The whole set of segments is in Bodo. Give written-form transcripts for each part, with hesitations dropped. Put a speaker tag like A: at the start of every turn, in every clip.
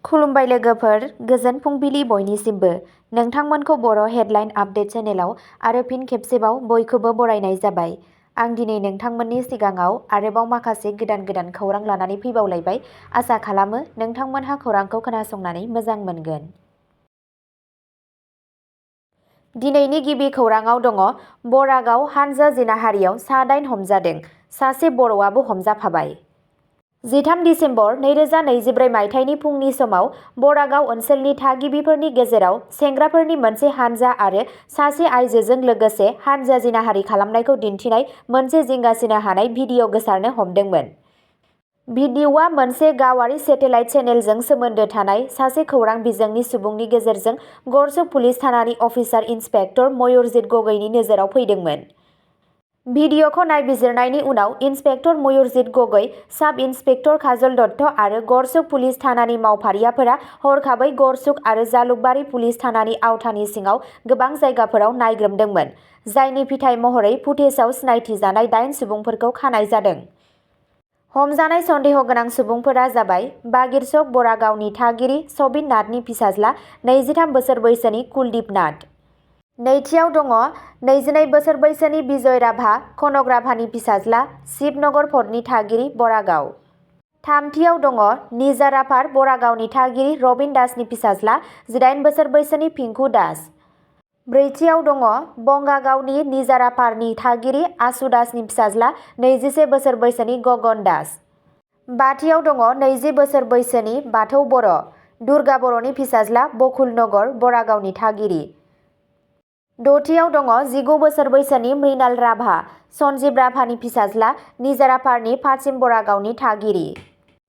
A: खुलुमबाय लोगोफोर, गोजोन फुंबिलि बयनिसिमबो। नोंथांमोनखौ बर' हेडलाइन आपडेट चेनेलाव आरो फिन खेबसेबाव बयखौबो बरायनाय जाबाय। आं दिनै नोंथांमोननि सिगाङाव आरोबाव माखासे गोदान खौरां लानानै फैबावलायबाय। आसा खालामो नोंथांमोनहा खौरांखौ खोनासंनानै मोजां मोनगोन। दिनैनि गिबि खौराङाव दङ बरागाव हानजा जिनाहारियाव सा-8 हमजादों, सासे बर'आबो हमजाफाबाय। 13 दिसेम्बर 2024 मायथाइनि फुंनि समाव बरागाव ओनसोलनि थागिबिफोरनि गेजेराव सेंग्राफोरनि मोनसे हानजा आरो सासे आइजोजों लोगोसे हानजा जिनाहारि खालामनायखौ दिन्थिनाय मोनसे जिंगासिनो हानाय भिडिअ' गोसारनो हमदोंमोन। भिडिअ'आ मोनसे गावारि सेटेलाइट चेनेलजों सोमोन्दो थानाय सासे खौरां बिजोंनि सुबुंनि गेजेरजों गरसुक पुलिस थानानि अफिसार इन्सपेक्टर मयुरजित गगैनि नोजोराव फैदोंमोन। भिडिअ'खौ नायबिजिरनायनि उनाव इन्सपेक्टर मयुरजित गगै, साब इन्सपेक्टर काजल दत्त आरो गरसुक पुलिस थानानि मावफारियाफोरा हरखाबै गरसुक आरो जालुकबारि पुलिस थानानि आवथानि सिङाव गोबां जायगाफोराव नायग्रोमदोंमोन, जायनि फिथाय महरै फुटेजआव सिनायथि जानाय 8 सुबुंफोरखौ खानाय जादों। हमजानाय सन्देह गोनां सुबुंफोरा जाबाय बागिरचक बरागावनि थागिरि सबिन नाथनि फिसाज्ला 23 बोसोर बैसोनि कुलदीप नाथ। नैथियाव दङ 22 बोसोर बैसोनि बिजय राभा कनक-राभानि फिसाज्ला शिबनगर फर्टनि थागिरि बरागाव। थामथियाव दङ निजारापार बरागावनि थागिरि रबिन दासनि फिसाज्ला 18 बोसोर बैसोनि पिंकु दास। ब्रैथियाव दङ बंगागावनि निजारापारनि थागिरि आसु दासनि फिसाज्ला 21 बोसोर बैसोनि गगन दास। बाथियाव दङ 20 बोसोर बैसोनि बाथौ बर', दुर्गा बर'नि फिसाज्ला बकुल नगर बरागावनि थागिरि। दथियाव दङ 19 बोसोर बैसोनि मृणाल राभा, सन्जीब राभानि फिसाज्ला निजारापारनि पाश्चिम बरागावनि थागिरि।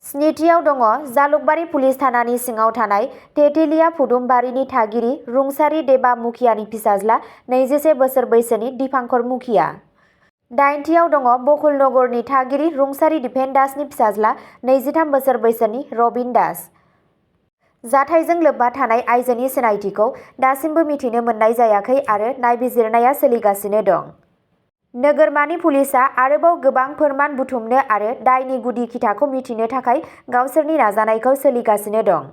A: स्निथियाव दङ जालुकबारि पुलिस थानानि सिङाव थानाय तेतेलिया फुदुमबारिनि थागिरि रुंसारि देबा मुखियानि फिसाज्ला 21 बोसोर बैसोनि दीपांकर मुखिया। दाइनथियाव दङ बकुल नगरनि थागिरि रुंसारि दिपेन दासनि फिसाज्ला 23 बोसोर बैसोनि रबिन दास। जाथायजों लोब्बा थानाय आइजोनि सिनायथिखौ दासिमबो मिथिनो मोननाय जायाखै आरो नायबिजिरनाया सोलिगासिनो दं। नोगोरमानि पुलिसआ आरोबाव गोबां फोरमान बुथुमनो आरो दायनि गुदि खिथाखौ मिथिनो थाखाय गावसोरनि नाजानायखौ सोलिगासिनो दं।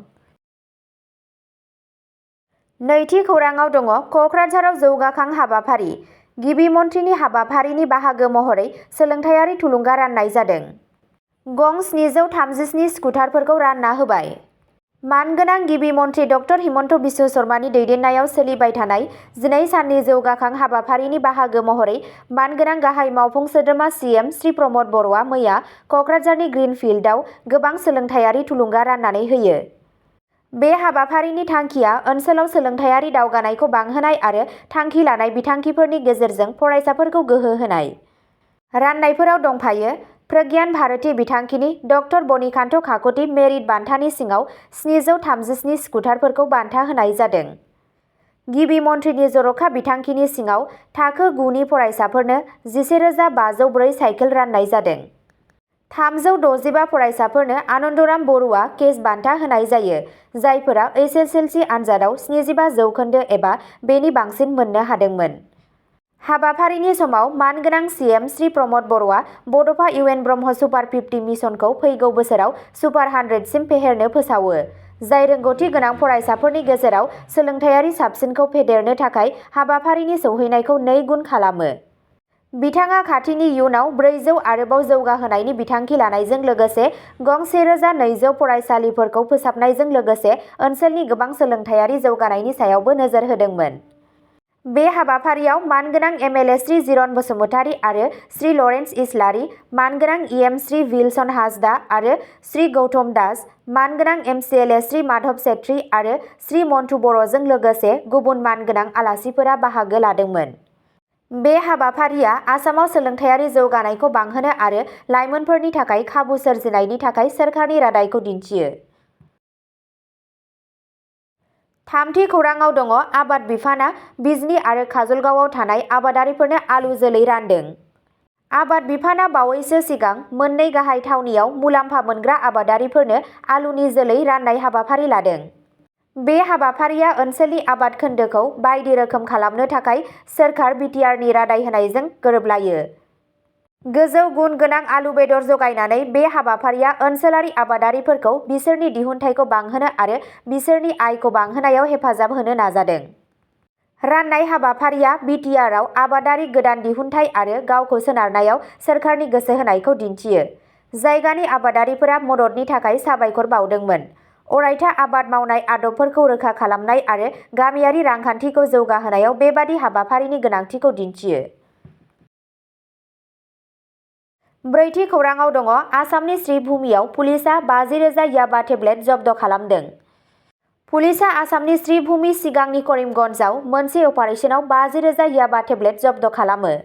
A: नैथि खौराङाव दङ क'क्राझाराव जौगाखां हाबाफारि। गिबि मन्थ्रिनि हाबाफारिनि बाहागो महरै सोलोंथायारि थुलुंगा राननाय जादों। गं 737 स्कुटारफोरखौ रानना होबाय। मानगोनां गिबि मन्थ्रि डक्टर हिमन्त बिश्व शर्मानि दैदेननायाव सोलिबाय थानाय 12 साननि जौगाखां हाबाफारिनि बाहागो महरै मानगोनां गाहाय मावफुं सोद्रोमा CM श्री प्रमद बर'आ मैया क'क्राझारनि ग्रीन फिल्डआव गोबां सोलोंथायारि थुलुंगा राननानै होयो। बे हाबाफारिनि थांखिया ओनसोलाव सोलोंथायारि दावगानायखौ बांहोनाय आरो थांखि लानाय बिथांखिफोरनि गेजेरजों फरायसाफोरखौ गोहो होनाय। राननायफोराव दंफायो प्रज्ञान भारती बिथांखिनि डक्टर बनिकान्त काकति मेरिट बान्थानि सिङाव 737 स्कुटारफोरखौ बान्था होनाय जादों। गिबि मन्थ्रिनि जर'खा बिथांखिनि सिङाव थाखो 9 नि फरायसाफोरनो 11,504 साइकेल राननाय जादों। 365 फरायसाफोरनो आनन्दराम बरुवा केस बान्था होनाय जायो, जायफोरा SSLC आनजादाव 75% एबा बेनि बांसिन मोननो हादोंमोन। हाबाफारिनि समाव मानगोनां CM श्री प्रमद बर'आ बड'फा UN ब्रह्म सुपार 50 मिशनखौ फैगौ बोसोराव सुपार 100 सिम फेहेरनो फोसावो, जाय रोंग'थि गोनां फरायसाफोरनि गेजेराव सोलोंथायारि साबसिनखौ फेदेरनो थाखाय हाबाफारिनि सौहैनायखौ 2 गुन खालामो। बिथाङा खाथिनि इयुनाव 400 आरोबाव जौगाहोनायनि बिथांखि लानायजों लोगोसे गं 1200 फरायसालिफोरखौ फोसाबनायजों लोगोसे ओनसोलनि गोबां सोलोंथायारि जौगानायनि सायावबो नोजोर होदोंमोन। बे हाबाफारियाव मानगोनां MLA श्री जिरन बसुमतारी आरो श्री लरेन्स इस्लारि, मानगोनां EM श्री विल्सन हासदा आरो श्री गौतम दास, मानगोनां MCLA श्री माधव सेत्री आरो श्री मन्टु बर'जों लोगोसे गुबुन मानगोनां आलासिफोरा बाहागो लादोंमोन। बे हाबाफारिया आसामाव सोलोंथायारि जौगानायखौ बांहोनो आरो लाइमोनफोरनि थाखाय खाबु सोरजिनायनि थाखाय सोरखारनि रादायखौ दिन्थियो। थामथि खौराङाव दङ आबाद बिफानआ बिजनी आरो काजलगावआव थानाय आबादारिफोरनो आलु जोलै रानदों। आबाद बिफानआ बावैसो सिगां मोननै गाहाय थावनियाव मुलाम्फा मोनग्रा आबादारिफोरनो आलुनि जोलै राननाय हाबाफारि लादों। बे हाबाफारिया ओनसोलनि आबाद खोन्दोखौ बायदि रोखोम खालामनो थाखाय सोरखार BTRनि रादाय होनायजों गोरोबलायो। गोजौ गुन गोनां आलु बेदर जगायनानै बे हाबाफारिया ओनसोलारि आबादारिफोरखौ बिसोरनि दिहुनथाइखौ बांहोनो आरो बिसोरनि आयखौ बांहोनायाव हेफाजाब होनो नाजादों। राननाय हाबाफारिया बिटिआरआव आबादारि गोदान दिहुनथाइ आरो गावखौ सोनारनायाव सोरखारनि गोसो होनायखौ दिन्थियो। जायगानि आबादारिफोरा मददनि थाखाय साबायखर बावदोंमोन। अरायथा आबाद मावनाय आदबफोरखौ रोखा खालामनाय आरो गामियारि रांखान्थिखौ जौगाहोनायाव बेबादि हाबाफारिनि गोनांथिखौ दिन्थियो। ब्रैथि खौराङाव दङ आसामनि श्रीभूमियाव पुलिसआ 50,000 याबा टेब्लेट जब्द खालामदों। पुलिसआ आसामनि श्रीभूमि सिगांनि करिमगन्जआव मोनसे अपारेशनाव 50,000 याबा टेब्लेट जब्द खालामो।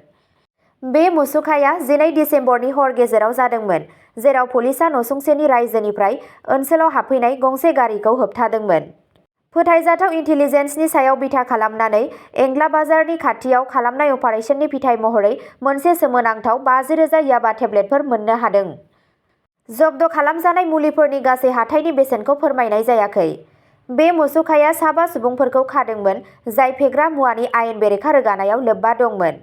A: बे मुसुखाया 12 दिसेम्बरनि हर गेजेराव जादोंमोन, जेराव पुलिसआ नसुंसेनि रायजोनिफ्राय ओनसोलाव हाबफैनाय गंसे गारिखौ होबथादोंमोन। फोथायजाथाव इन्टेलिजेन्सनि सायाव बिथा खालामनानै एंग्ला बाजारनि खाथियाव खालामनाय अपारेशननि फिथाय महरै मोनसे सोमोनांथाव 50,000 याबा टेब्लेटफोर मोननो हादों। जब्द खालामजानाय मुलिफोरनि गासै हाथाइनि बेसेनखौ फोरमायनाय जायाखै। बे मुसुखाया साबा सुबुंफोरखौ खादोंमोन, जाय फेग्रा मुवानि आयेन बेरेखा रोगानायाव लोब्बा दंमोन।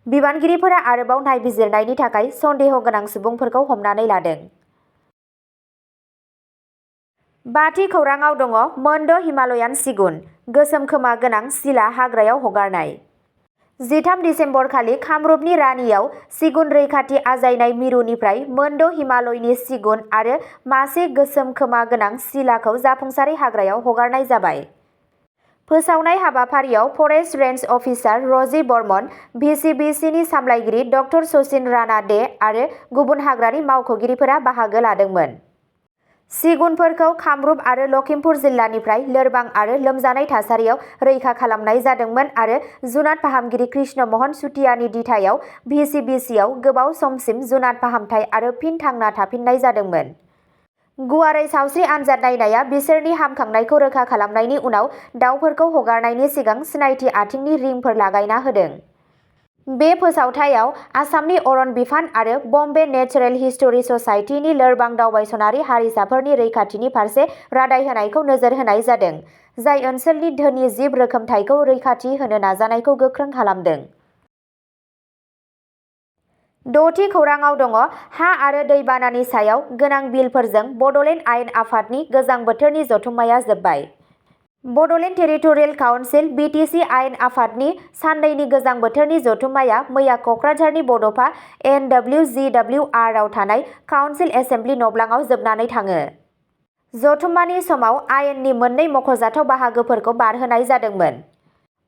A: बिबानगिरिफोरा आरोबाव नायबिजिरनायनि थाखाय सन्देह गोनां सुबुंफोरखौ हमनानै लादों। बाथि खौराङाव दङ मोनद' हिमालयान सिगुन, गोसोम खोमा गोनां सिला हाग्रायाव हगारनाय। 13 दिसेम्बर खालि कामरुपनि रानियाव सिगुन रैखाथि आजायनाय मिरुनिफ्राय मोनद' हिमालयनि सिगुन आरो मासे गोसोम खोमा गोनां सिलाखौ जाफुंसारै हाग्रायाव हगारनाय जाबाय। फोसावनाय हाबाफारियाव फरेस्ट रेन्ज अफिसार रजि बर्मन, भिसिबिसिनि सामलायगिरि डक्टर सचिन राणा डे आरो गुबुन हाग्रानि मावख'गिरिफोरा बाहागो लादोंमोन। सिगुनफोरखौ कामरुप आरो लखिमपुर जिल्लानिफ्राय लोरबां आरो लोमजानाय थासारियाव रैखा खालामनाय जादोंमोन आरो जुनार फाहामगिरि कृष्ण महन सुटियानि दिथायाव भिसिबिसिआव गोबाव समसिम जुनार फाहामथाय आरो फिन थांना थाफिननाय जादोंमोन। गुवारै सावस्रि आनजाद नायनाया बिसोरनि हामखांनायखौ रोखा खालामनायनि उनाव दावफोरखौ हगारनायनि सिगां सिनायथि आथिंनि रिंफोर लागायना होदों। बे फोसावथायाव आसामनि अरन बिफान आरो बम्बे नेचरेल हिस्टरि ससाइटिनि लोरबां दावबायसनारि हारिसाफोरनि रैखाथिनि फारसे रादाय होनायखौ नोजोर होनाय जादों, जाय ओनसोलनि धोनि जिब रोखोमथायखौ रैखाथि होनो नाजानायखौ गोख्रों खालामदों। द'थि खौराङाव दङ हा आरो दैबानानि सायाव गोनां बिलफोरजों बड'लेण्ड आयेन आफादनि गोजां बोथोरनि जथुम्माया जोबबाय। बड'लेण्ड टेरिटरियेल काउन्सिल (BTC) आयेन आफादनि साननैनि गोजां बोथोरनि जथुम्माया मैया कक्राझारनि बड'फा NWGWR आव थानाय काउन्सिल एसेम्बलि नब्लाङाव जोबनानै थाङो। जथुम्मानि समाव आयेननि मोननै मख'जाथाव बाहागोफोरखौ बारहोनाय जादोंमोन।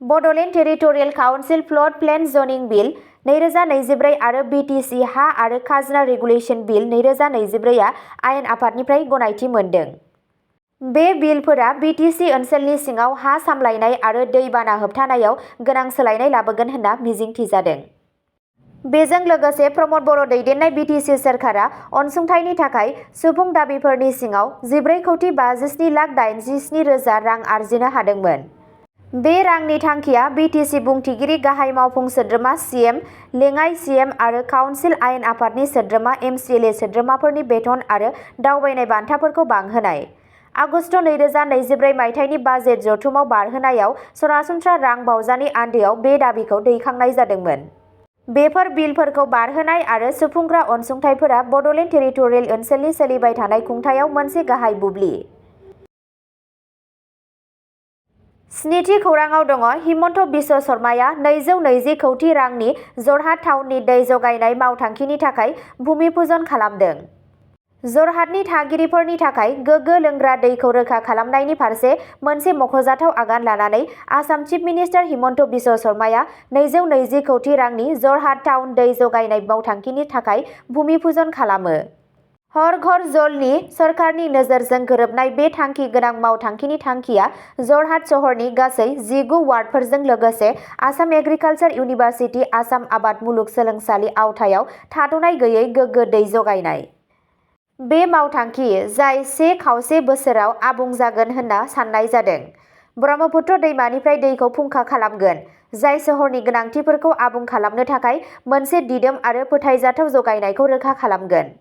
A: Bodoland territorial council flood plain ज'निं बिल 2024 आरो BTC हा आरो खाजोना रेगुलेसन बिल 2024 आ आयेन आफादनिफ्राय गनायथि मोनदों। बे बिलफोरा BTC ओनसोलनि सिङाव हा सामलायनाय आरो दैबाना होबथानायाव गोनां सोलायनाय लाबोगोन होनना मिजिंथिजादों। बेजों लोगोसे प्रमद बर' दैदेननाय BTC सोरखारा अनसुंथाइनि थाखाय सुबुं दाबिफोरनि सिङाव 14,87,87,000 रां आरजिनो हादोंमोन। बे रांनि थांखिया BTC बुंथिगिरि गाहाय मावफुं सोद्रोमा CM, लेङाइ CM आरो काउन्सिल आयेन आफादनि सोद्रोमा MCLA सोद्रोमाफोरनि बेथन आरो दावबायनाय बान्थाफोरखौ बांहोनाय। आगस्त 2024 मायथाइनि बाजेट जथुमाव बारहोनायाव सरासनस्रा रां बावजानि आन्दोआव बे दाबिखौ दैखांनाय जादोंमोन। बेफोर बिलफोरखौ बारहोनाय आरो सुफुंग्रा अनसुंथाइफोरा बड'लेण्ड टेरिटरियेल ओनसोलनि सोलिबाय थानाय खुंथायाव मोनसे गाहाय बुब्लि। स्निथि खौराङाव दङ हिमन्त बिश्व शर्माया 220 कौटि रांनि जरहाट टाउननि दै जगायनाय मावथांखिनि थाखाय भुमि पूजन खालामदों। जरहाटनि थागिरिफोरनि थाखाय गोग्गो लोंग्रा दैखौ रोखा खालामनायनि फारसे मोनसे मख'जाथाव आगान लानानै आसाम चिफ मिनिस्टार हिमन्त बिश्व शर्माया 220 कौटि रांनि जरहाट टाउन दै जगायनाय मावथांखिनि थाखाय भुमि पूजन खालामो। हर घर जलनि सरकारनि नोजोरजों गोरोबनाय बे थांखि गोनां मावथांखिनि थांखिया जरहाट सहरनि गासै 19 वार्डफोरजों लोगोसे आसाम एग्रिकालसार इउनिभार्सिटि आसाम आबाद मुलुगसोलोंसालि आवथायाव थाद'नाय गैयै गोग्गो दै जगायनाय। बे मावथांखि, जाय 1.25 बोसोराव आबुं जागोन होनना साननाय जादों, ब्रह्मपुत्र दैमानिफ्राय दैखौ फुंखा खालामगोन, जाय सहरनि गोनांथिफोरखौ आबुं खालामनो थाखाय मोनसे दिदोम आरो फोथायजाथाव जगायनायखौ रोखा खालामगोन।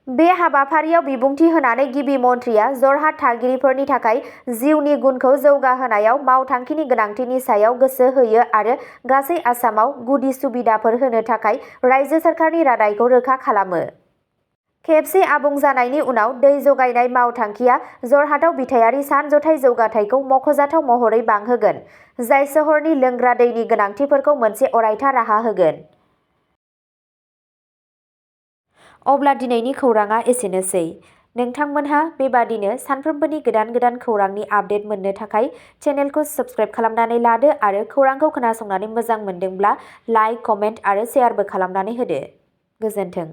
A: बे हाबाफारियाव बिबुंथि होनानै गिबि मन्थ्रिया जरहाट थागिरिफोरनि थाखाय जिउनि गुनखौ जौगाहोनायाव मावथांखिनि गोनांथिनि सायाव गोसो होयो आरो गासै आसामाव गुदि सुबिदाफोर होनो थाखाय रायजो सोरखारनि रादायखौ रोखा खालामो। खेबसे आबुं जानायनि उनाव दै जगायनाय मावथांखिया जरहाटआव बिथायारि सानज'थाय जौगाथायखौ मख'जाथाव महरै बांहोगोन, जाय सोहोरनि लोंग्रा दैनि गोनांथिफोरखौ मोनसे अरायथा राहा होगोन। अब्ला दिनैनि खौरांआ एसेनोसै। नोंथांमोनहा बेबादिनो सानफ्रोमबोनि गोदान खौरांनि आपडेट मोननो थाखाय चेनेलखौ साबस्क्राइब खालामनानै लादो आरो खौरांखौ खोनासंनानै मोजां मोनदोंब्ला लाइक, कमेन्ट आरो शेयारबो खालामनानै होदो। गोजोन्थों।